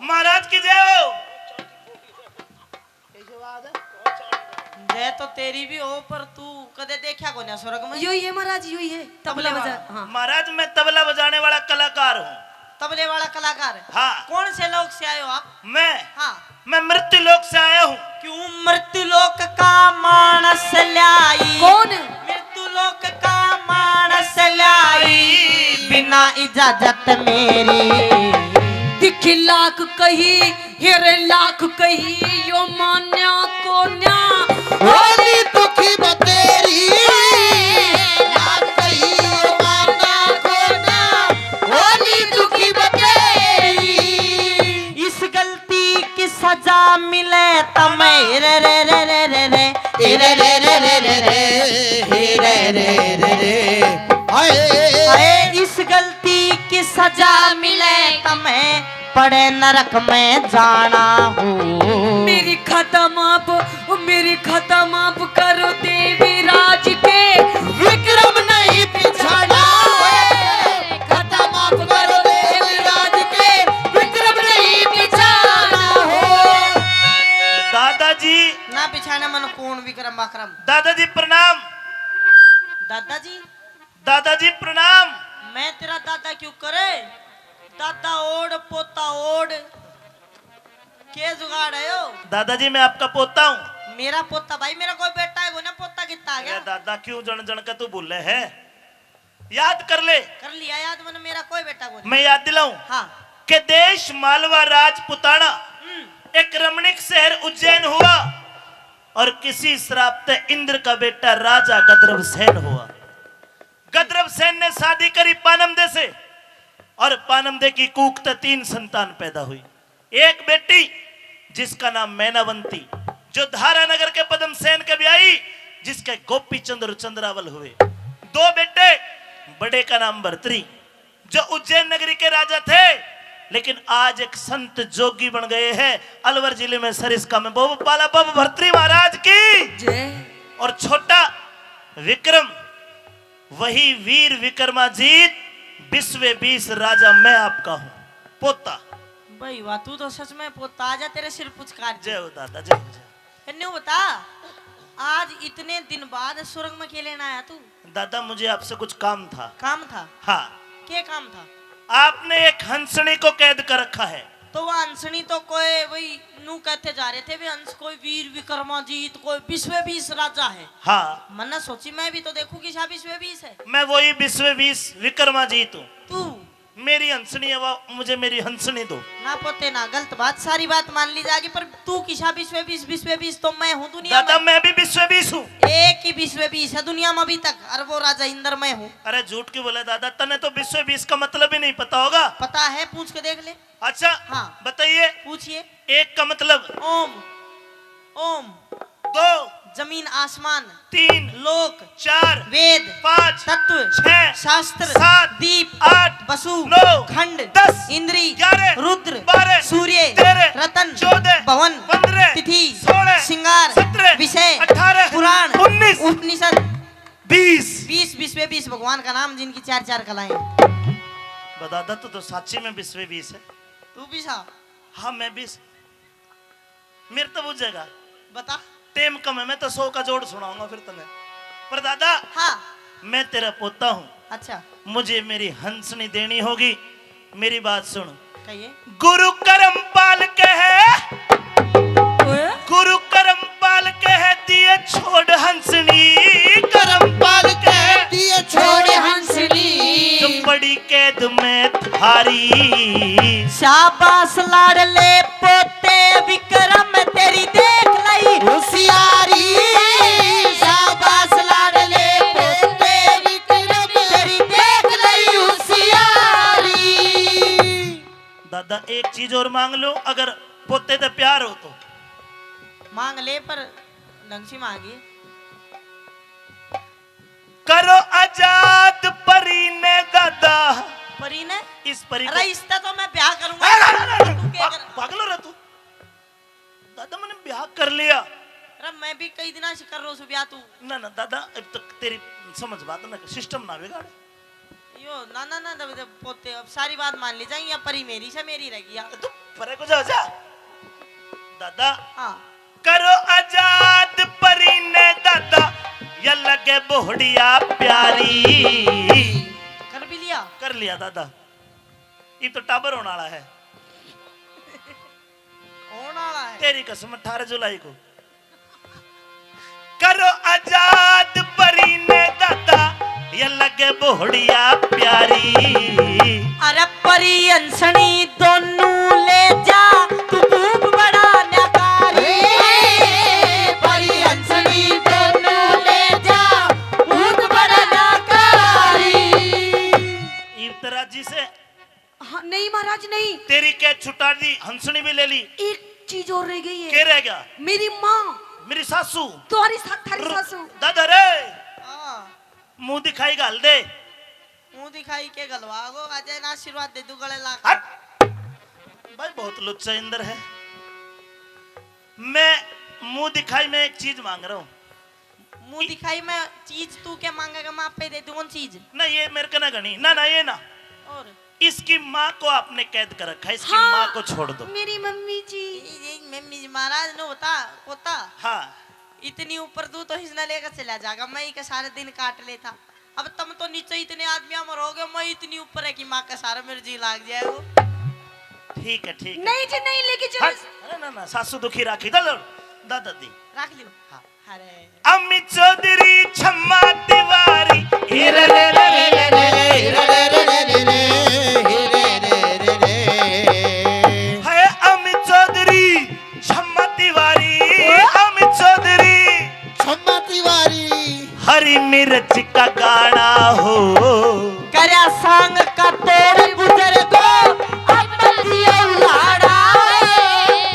महाराज की जय हो। जय तो तेरी भी हो, पर तू कदे देखा कोन्या स्वर्ग में। यो ही है महाराज, यो ही है तबला बजा। हाँ। महाराज, मैं तबला बजाने वाला कलाकार हूँ। तबले वाला कलाकार? हाँ। कौन से लोक से आए हो आप? मैं? हाँ। मैं मृत्यु लोक से आया हूँ। क्यों मृत्यु लोक का मानस ल्याई? कौन? मृत्यु लोक का मानस ल्याई, बिना इजाजत मेरी। दिख लाख कही, हेर लाख कही, यो मान्या कोन्या। होली दुखी बतेरी। लाख कही, यो मान्या कोन्या। होली दुखी बतेरी। इस गलती की सजा मिले तमे। रे रे रे रे रे रे। ए रे रे रे रे रे रे। हे रे रे रे रे। हाय। हाय, इस गलती की सजा मिले तमे, पड़े नरक में जाना हो। मेरी खता माफ, ओ मेरी खता माफ करो देवी राज के। विक्रम नहीं बिछाना। खता माफ करो देवी राज के। विक्रम नहीं बिछाना हो। दादाजी। ना बिछाना मन कौन विक्रम अक्रम। दादाजी प्रणाम। दादाजी। दादाजी प्रणाम। मैं तेरा दादा क्यों करे? दादा ओढ़, पोता ओढ़। के जुगाड़ है यो? दादाजी, मैं आपका पोता हूँ। मेरा पोता भाई, मेरा कोई बेटा है कोन्या, पोता कितना आ गया? अरे दादा, क्यों जन जन का तू बोले है? याद कर ले। कर लिया याद मैंने, मेरा कोई बेटा कोन्या। मैं याद दिलाऊं हाँ। कि देश मालवा राज पुताना, हम्म। एक रमणीक शहर उज्जैन हुआ और किसी श्राप ते इंद्र का बेटा राजा गद्रभ सेन हुआ। गद्रभ सेन ने शादी करी पानमदे से और पानमदे की कूख ते तीन संतान पैदा हुई। एक बेटी जिसका नाम मैनावंती, जो धारा नगर के पद्मसेन के ब्याही, जिसके गोपी चंद्र और चंद्रावल हुए। दो बेटे, बड़े का नाम भर्तरी, जो उज्जैन नगरी के राजा थे, लेकिन आज एक संत जोगी बन गए हैं। अलवर जिले में सरिस्का में बाबा बाला बाबा भर्तरी महाराज की जय। और छोटा विक्रम, वही वीर विक्रमाजीत, विश्व बीस राजा मैं आपका हूँ, पोता। भाई वाह, तू तो सच में पोता। आजा, तेरे सिर पुचकार। जय हो दादा, जय हो, जय हो। न्यू बता, आज इतने दिन बाद स्वर्ग में के लेना आया तू? दादा, मुझे आपसे कुछ काम था। काम था? हाँ। के काम था? आपने एक हंसनी को कैद कर रखा है। तो वो हंसनी तो कोई वही नू कहते जा रहे थे, वे हंस कोई वीर विक्रमाजीत, कोई विश्व बीस राजा है। हाँ। मन्ने सोची, मैं भी तो देखूं किसा विश्व बीस है। मैं वही विश्व बीस विक्रमाजीत हूँ। तू? मेरी हंसनी है, वो मुझे मेरी हंसनी दो। ना पोते ना, गलत बात, सारी बात मान ली जाएगी, पर तू किसा विश्व बीस? विश्व बीस तो मैं हूँ दुनिया दादा, में। मैं भी विश्व बीस हूँ। एक ही विश्व बीस है दुनिया में अभी तक, और वो राजा इंद्र मैं हूँ। अरे झूठ क्यों बोला दादा, तने तो विश्व बीस का मतलब ही नहीं पता होगा। पता है, पूछ के देख ले। अच्छा, हाँ। बताइए। पूछिए। एक का मतलब? ओम। ओम। दो। जमीन आसमान। तीन। लोक। चार। वेद। पाँच। तत्व। छह। शास्त्र। सात। दीप। आठ। वसु। नौ। खंड। दस। इंद्री। ग्यारह। रुद्र। बारह। सूर्य। तेरह। रतन। चौदह। भवन। वंदना। भगवान का नाम जिनकी चार चार कलाएं। बता दा, तू तो साची में बीसवें बीस है। तू भी सा। हाँ, मैं बीस। मेरे तो बुझेगा। बता। टेम कम है, मैं तो सौ का जोड़ सुनाऊंगा फिर तने। पर दादा, हाँ। मैं तेरा पोता हूँ। अच्छा। मुझे मेरी हंसनी देनी होगी। मेरी बात सुन। कहिए। गुरु करमपाल कहे, ओए? गुरु करमपाल कहे दिए छोड़ हंसनी, करमपाल कहे दिए छोड़ हंसनी। जो पड़ी कैद में थारी। शाबाश लाडले पोते विक्रम, तेरी देख लई होशियारी। शाबाश लाडले पोते विक्रम, तेरी देख लई होशियारी। दादा, एक चीज और मांग लो, अगर पोते ते प्यार हो तो। मांग ले, पर ढंग से मांगिए। करो आजाद परी ने दादा। परी ने? इस परी को। अरे, इससे तो मैं ब्याह करूंगा। अरे, अरे, अरे, अरे, तू क्या पा-, कर- पागल हो रहा तू? दादा, मैंने ब्याह कर लिया। अरे, मैं भी कई दिना से कर रहा हूँ ब्याह तू। ना, ना, दादा, अब तक तेरी समझ बात ना, सिस्टम ना बिगाड़। यो, ना, ना, ना, दब, दब, पोते, अब सारी बात मान ली जाए, या परी मेरी से मेरी रह गई। तू परे को जा, जा। दादा। हाँ। करो आजाद परी ने दादा, या लगे बोहड़िया प्यारी। कर भी लिया? कर लिया दादा। ये तो टाबर होने वाला है। होने वाला है। तेरी कसम, अठारह जुलाई को। करो आजाद परी ने दादा, ये लगे बोहड़िया प्यारी। अरे परी हंसनी दोनों ले जा, तू भूप बड़ा न्याकारी। परी हंसनी दोनों ले जा, भूप बड़ा न्याकारी। इब तो राजी से। हाँ, नहीं महाराज, नहीं। तेरी कै छुटा दी, हंसनी भी ले ली। एक चीज और रह गई है। के रह गया? मेरी माँ। मेरी सासू। तुम्हारी सा-, थारी रु-, सासू। दादा रे। हाँ। मुंह दिखाई घाल दे। मुंह दिखाई के घलवा गो, अजय ना आशीर्वाद दे दू गले ला के। हट। भाई बहुत लुच्चा इंदर है। मैं मुंह दिखाई में एक चीज मांग रहा हूँ। मुंह दिखाई में चीज तू क्या मांगेगा, मैं आपे दे दूंगा चीज। ना, ये मेरे को ना घणी। ना, ना, ये ना। और? इसकी माँ को आपने कैद कर रखा है, इसकी हाँ, माँ को छोड़ दो। मेरी मम्मी जी। ये, ये मम्मी जी, महाराज ने होता, पोता। हाँ। इतनी ऊपर तू तो इसने लेकर चला जाएगा, मैं ही के सारे दिन काट लेता। अब तुम तो नीचे इतने आदमी हम रहोगे, मैं इतनी ऊपर है कि माँ का सारा मेरे जी लाग जाए वो। ठीक है, ठीक है। नहीं जी, नहीं लेके चलो। हट, अरे ना, ना, सासू दुखी राखी, चलो, दादा दी। रख लियो। हाँ। अरे। अम्मी चौधरी छम्मा तिवारी, ए रे रे रे रे रे रे, ए रे रे रे रे रे, ए रे रे रे रे। है अम्मी चौधरी छम्मा तिवारी, अम्मी चौधरी छम्मा तिवारी। हरी मिर्च का गाना हो। करया सांग का तोड़ बुजुर्गो, अब दियो लाड़ा।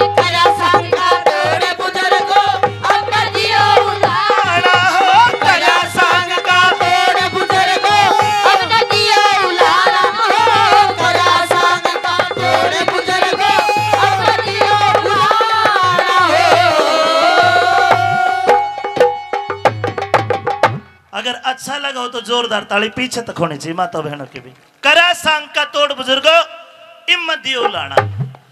करया सांग का तोड़ बुजुर्गो, अब दियो लाड़ा। हो, करया सांग का तोड़ बुजुर्गो, अब दियो लाड़ा। हो, करया सांग का तोड़ बुजुर्गो, अब दियो लाड़ा। हो। अगर अच्छा लगा हो तो जोरदार ताली पीछे तक होनी चाहिए, माता बहनों की भी। करा सांग का तोड़ बुजुर्गो, इम्मत दियो लाना।